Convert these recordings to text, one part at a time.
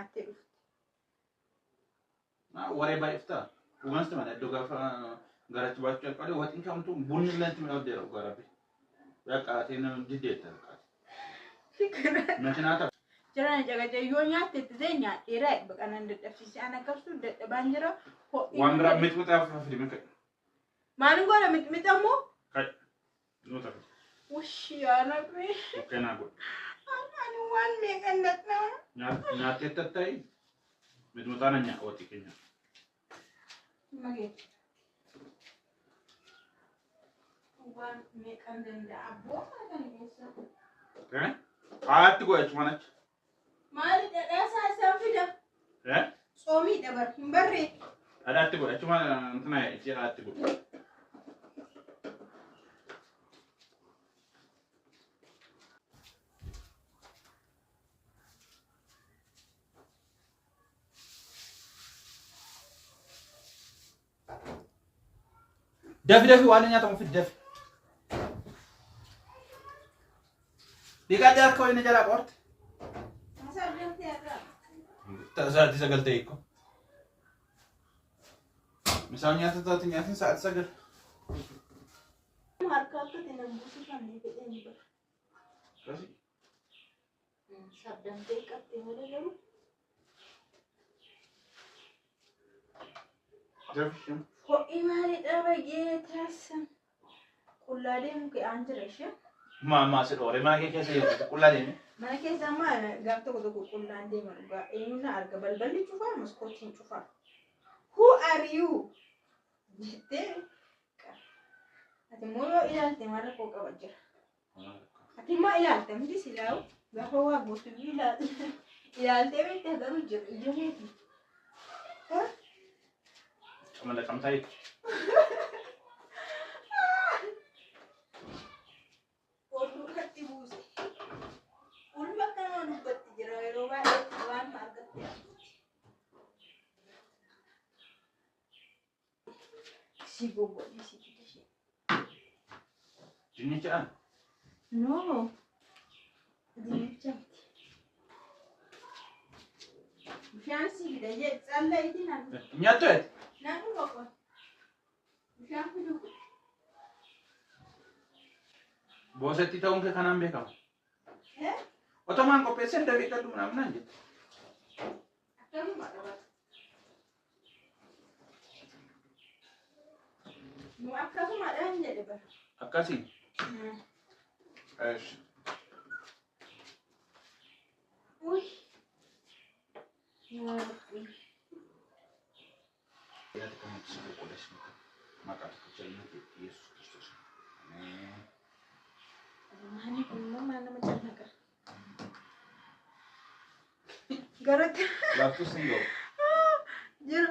Nyaattee dhufte. Waree baay'iftaa. Dhugaan sitti mana iddoo gaafa garachi baachuu jalqabde waxiin kamtu bunni illee itti mi'aawdeera dhugaa rabbi. Beekaa nama diddeetta beekaa. Makinaa ta'a. Jara na caqacee yoo nyaatte itti ta'e nyaadheera baqanan dadhabsiise an akkasuu dadhabaan jira. Ho'i Waan biraa mixmixaa ofirraa fidi mika. Maalin godha mixmixa immoo? Kai. Nuuta fidi. Wushi yaa rabbi. Bukkeenaa godhi. Ani waan meeqan dadhaba. Nyaattee tatta'i. Mixmixaa na nyaa waxii keenya. Magee. Waan meeqan danda'a abboo kana keessa. Eh? Haatti godha jechuun achi. Maali dhadhaa isaa isaan fida? Eh? Tsoomii dabar hin barree. Dhadhaatti godha jechuun intina ishee dhadhaatti godha. Dafi dafi waan nyaatamu fidi dafi. Dhiqadhee harka wayina jalaa qorte. Sa'aatii 9 ta'e ikko. Misaan nyaata taate nyaatin sa'aatii 9. Harka akka itti nan buusifamne fedheen bara. Akkasii. Sardamtee qabxee malee garuu. Dafi. Ho'i maalidha bageetaas. Qullaa deemu ka'aan jira ishee. Maa maa si dhoore mana kee keessa jirtu qullaa deemi. Mana keessa amma gaaf tokko tokko qullaan deema dhugaa. Eenyuun na arga balballi cufaa maskootiin cufaa. Who are you? Jettee ati immoo yoo ilaalte maal rakkoo qaba jira. Ati immoo ilaalte miti silaa'u gaafa waa gootu ilaaltee beekte garuu jira ija keeti. Camala camtaa jechuudha. Oduu irratti buuse. Ulfa akkanuma dubbatti jira yeroo baay'ee waan argatte argatti. Si goggodhi si fide ishee. Dinnicha aan. No. Dinnicha miti. Bishaan si fida jee calla itti nan. Nyaattu ati? Nan dhufa qofa. Bishaan fidu. Boosetti ta'uun kee kanaan beekama. Eh? Otomaan qopheesseen dafii qaddu minaaminaan jette. Akkanuma qaba. Nu akkasumadhaan jedhe bara. Akkasii. Eesh. Uy. Yaa Rabbi. Yaada kanatti si boqoleessinu maqaa tokkicha ilma keetti Yesuus Kiristoos. Ameen. Maali kun immoo maal nama cannaqa? Garatti Laaftus hin ga'u. jira.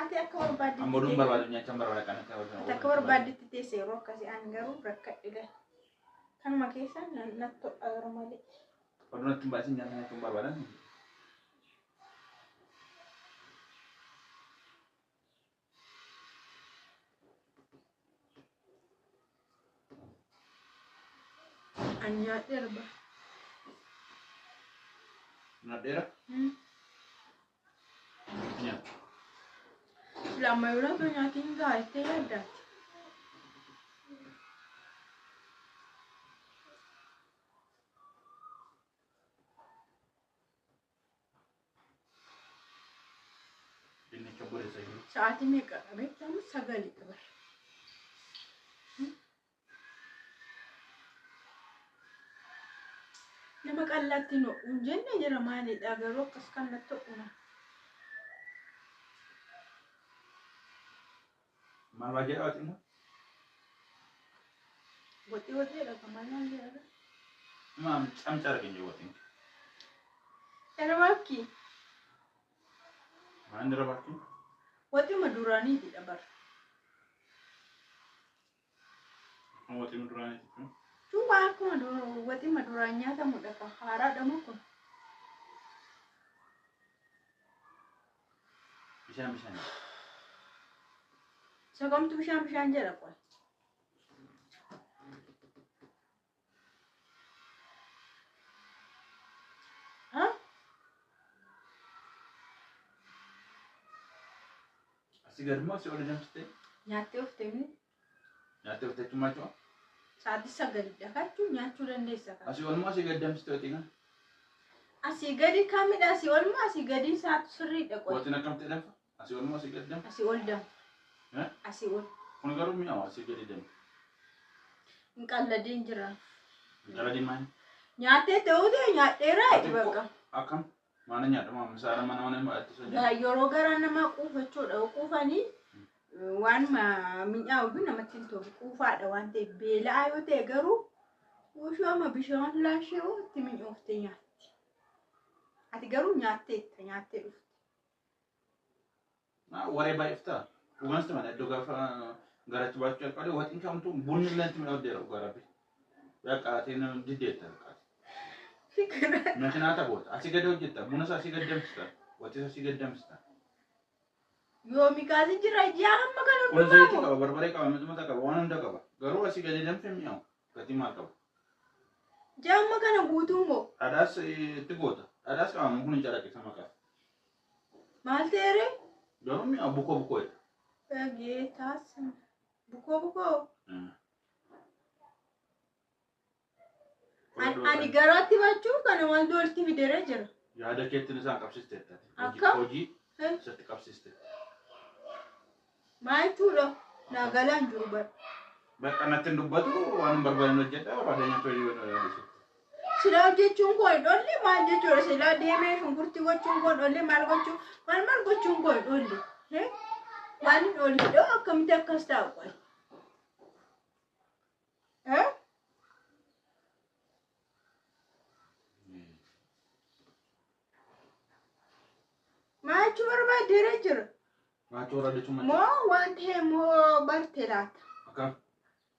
Ati akka barbaaddetti Amma oduun barbaadu nyaachaan barbaada kan akka Ati akka barbaaddetti teesse yeroo akkasii ani garuu rakkadhe gala. Kanuma keessa natti ho'a garuu malee. Oduun natti hin baasin nyaata nyaachuun barbaadan. Ani nyaadheera bara. Nyaadheera? Nyaata. Sila ammayyuu otoo nyaatiin gahaa jettee yaaddaati. Dinnicha godhe jiru. Sa'aatii meeqa beektamu sagalidha bara. Nama qallaatti hin ho'u hin jenne jira maalidha garuu akkas kan natti ho'u na. Maal baay'ee dhawaati immoo? Waxii waxeedha kan maal maal jedha. Maam camca argin jiru waxiin. Darabaakki Maal darabaakki? Waxuma duraaniitidha bar. Waxuma duraaniiti jechuun. Cuuphaa akkuma waxuma duraan nyaatamudha kan haaraadha moo kun? Bishaan bishaan. Isa kamtu bishaan bishaan jedha qoy. Ha? Asii gadi immoo asii ol danfistee Nyaattee oftee miti. nyaattee oftee jechuun maal jechuudha? Sa'aatii 9 dha nyaachuu dandeessa kan. Asii ol immoo asii gadi danfistee waxii kana. Asii gadi kamidha asii ol moo asii gadi isaatu sirriidha qoy. Waxiin akkamitti danfa? Asii ol moo asii gadi danfa? Asii ol danfa. Eh? Asii ol. Kun garuu mi'aawa asii gadi danfa. Hin qalladeen jira. Qaladiin maali? Nyaattee ta'uu ta'e nyaadheeraa Ati bakka. Akkam? Maana nyaadhama misaara mana mana itti soja. Yeroo garaa namaa quufachuudha. Quufanii waan mi'aawu namatti hin tolu. Quufaadha waan ta'eef beela'aa yoo ta'e garuu ushuma bishaan laashee itti mi'ooftee nyaatti. Ati garuu nyaatteetta nyaattee dhufte. Waree baay'iftaa? Dhugaan sitti mana iddoo gaafa garachi baachuu jalqabde waxiin kamtu bunni illee itti mi'aawdeera dhugaa rabbi. Qaatee nama diddeetta qaate. Makiinaa taboota asii gadi hojjetta buna isaa asii gadi danfista waxii isaa asii gadi danfista. Yoomi kaasi jira ijaa hamma kana Kun zayitii hundumaa qaba barbaree qaba mixmixa qaba waan hunda qaba garuu asii gadi danfe mi'aawu gatii maal qaba. Ijaa hamma kana guutuu moo Dhadhaas itti goota dhadhaas qaba kun hin calaqqisa maqaa. Maal ta'eere? Garuu mi'aawu bukoo bukoodha. Geetaas bukoo bukoo. Ani garaatti baachuuf kana wanti walitti fideera jira. Yaada keettiin isaan qabsiisteetta. Akkam? Hojii Eh? isatti qabsiiste. Maal jechuudha? Naa galaan jiru bara. Bakka natti hin dubbatu waan hin barbaadne hojjedha barbaadne nyaata hojii godha. Silaa hojjechuun koo hin oolle maal jechuudha? Silaa deemee shunkurtii gochuun koo hin oolle maal gochuun maal maal gochuun koo hin oolle? Eh? Maal hin oolle dhoo akkamitti akkas taa'u qoy? Eh? Maal jechuu barbaadeera jira? Maachuu barbaadde maal? Moo waan ta'e moo barte laata? Akkam?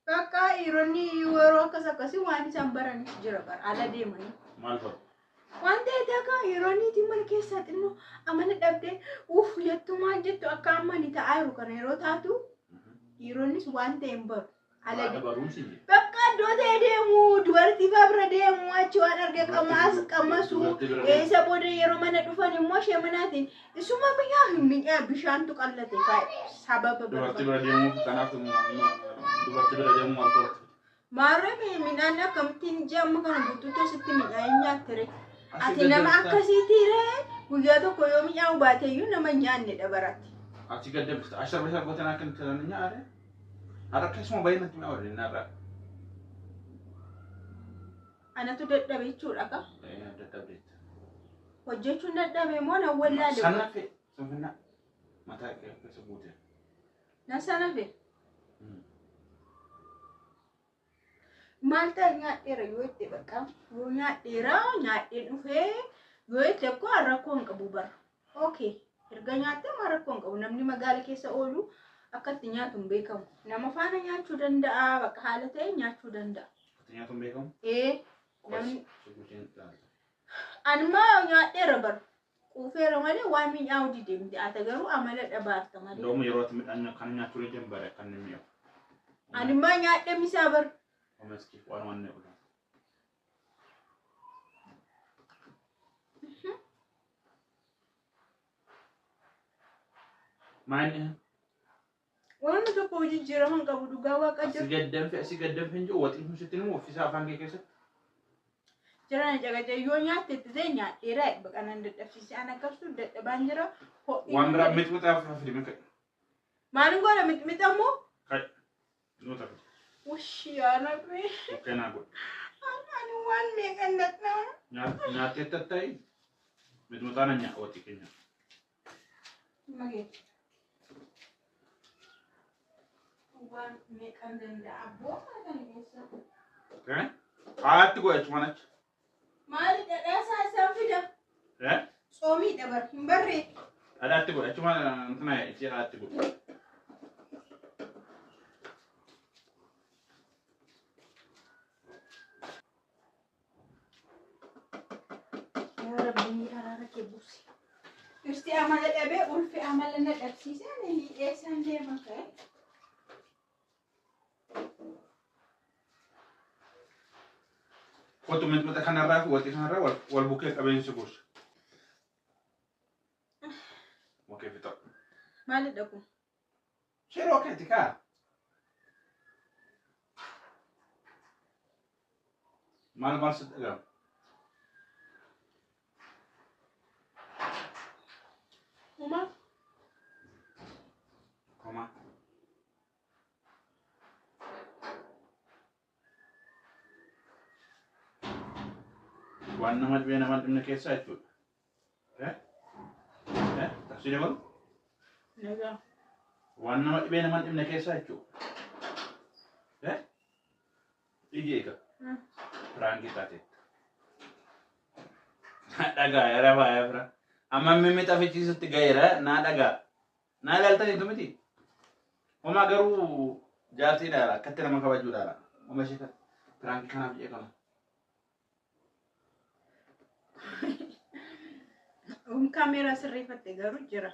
Bakka dhiironni yeroo akkas akkasii waan isaan baranis jira bara ala deemanii. Maal fa'a? Waan ta'e akka yeroo niitiin mana keessaa xinnoo amala dhabdee uff jettu maal jettu akka amma ni ta'aa jiru kana yeroo taatu dhiironnis waan ta'e hin baru. Ala Haadha barumsi hin jiru. Bakka iddoo ta'e deemu dubartii fa'aa bira deemu achi waan arge qamaas qamasu Dubartii bira deemu. Isa booda yeroo mana dhufan immoo ishee manaatiin isuma mi'aa hin mi'aa bishaantu qallate fa'aa sababa Dubartii barbaadu. bira deemuuf kanaaf dubartii bira deemuu maal toorti? Maarree midhaan akkamittiin ija amma kana guutuu keessatti mi'aa nyaatte ree? Ati nama akkasiitii ree guyyaa tokko yoo mi'aawu baateyyuu nama hin nyaannedha baratti. Asii gad danfista. Ashar bashar gooteen akka hin taane nyaare. Har'a keessumaa baay'ee natti mi'aawu har'a. Anatu dadhabe jechuudha ka. Dadhabdeetta. Hojjechuun dadhabe moo nan wallaale? Sannafe sunfinna mataa keessa guute. Na sanafe. Maal ta'e nyaadheera yoo itti bakka yoo nyaadheera nyaadheen dhufee yoo itti akkoo rakkoo hin qabu bara. Okay. Erga nyaattee maa rakkoo hin qabu namni magaala keessa oolu akka itti nyaatu hin beekamu. Nama faana nyaachuu danda'a bakka haala ta'e nyaachuu danda'a. Itti nyaatu hin beekamu? Ee namni Suguutiin ilaalta. Anuma nyaadheera bara. Quufeera malee waan mi'aawu dide miti. Ati garuu amala dhabaarta malee. Ndoomu yeroo ati midhaan kana nyaachuu ni jembare kan inni mi'aawu. Animmaa nyaadhee misaa bara. Omeski waan waan inni godhu. Maal Wanni tokko jijjiirama hin qabu dhugaa waaqa asii jira. gad danfe asii gad danfe hin jiru waxiin kun sitti himu ofiisaa afaan kee keessatti. Jiran cagaca yoo nyaatte itti ta'e nyaadheera baqanaan dadhabsiise an akkasuu dadhabaan jira. Waan biraa mixmixa fidi mika. Maalin godha mixmixa immoo? Kai. Nuta fidi. Wushi yaa rabbi. Bukkeenaa godhu. Ani waan meeqan dadhaba. Nyaattee tatta'i mixmixaa na nyaa waxii keenya. Magee. Waan meeqan danda'a abboo kan keessa. Haatti godha jechuun achi. Maali dhadhaasaa isaan fida? Eh? Tsoomiidha bar hin barree. Dhadhaatti godha jechuun intina ishee dhadhaatti godha. Yaa Rabbi araara kee buusi. Dhirsi amala dhabee ulfi amala na dhabsiise ani eessaan deema ka'e. Kottu mixmixa kanarraa fi waxii kanarraa wal bukkee qabeensi gosa. Bukkee fixa. Maalidha kun? Shiroo keeti kaa. Maal maal sitti dhaga'ama? Uma Homaa. Waan nama dhibee nama dhibne keessaa jechuudha. Eh? Eh? Tafsii dabalu? Nagaa. Waan nama dhibee nama dhibne keessaa jechuudha. Eh? Iji eega. Piraankii taateetta. Naa dhagaa yaa rabaa yaa fira. Amma mimmixa fichiisutti ga'eera naa dhagaa. Naa ilaaltaniitu miti. Homaa garuu jaartii ilaala akkatti nama kabajuu ilaala. Homa ishee kana piraankii kanaaf jedhee kana. Kaameeraa sirreeffatte garuu jira.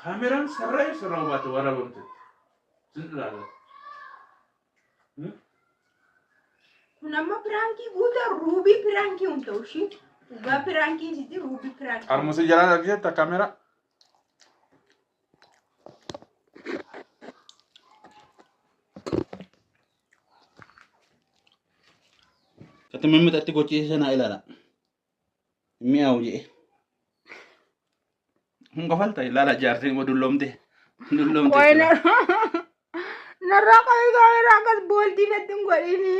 Kaameeraan sirree sirraa baate waraabamte. Sin ilaala. Kun amma piraankii guutaa ruubii piraankii hin ta'u ishii. Dhugaa piraankii sitti ruubii piraankii. Xarmusii jalaan argiteetta kaameeraa. Katti mimmixa gochiisa naa ilaala. Mi'aawu jedhe. Hin kofalta ilaala jaartiin immoo dulloomte. Dulloomte. Qoy narraa qabii kaameeraa akkas booltii natti hin godhini.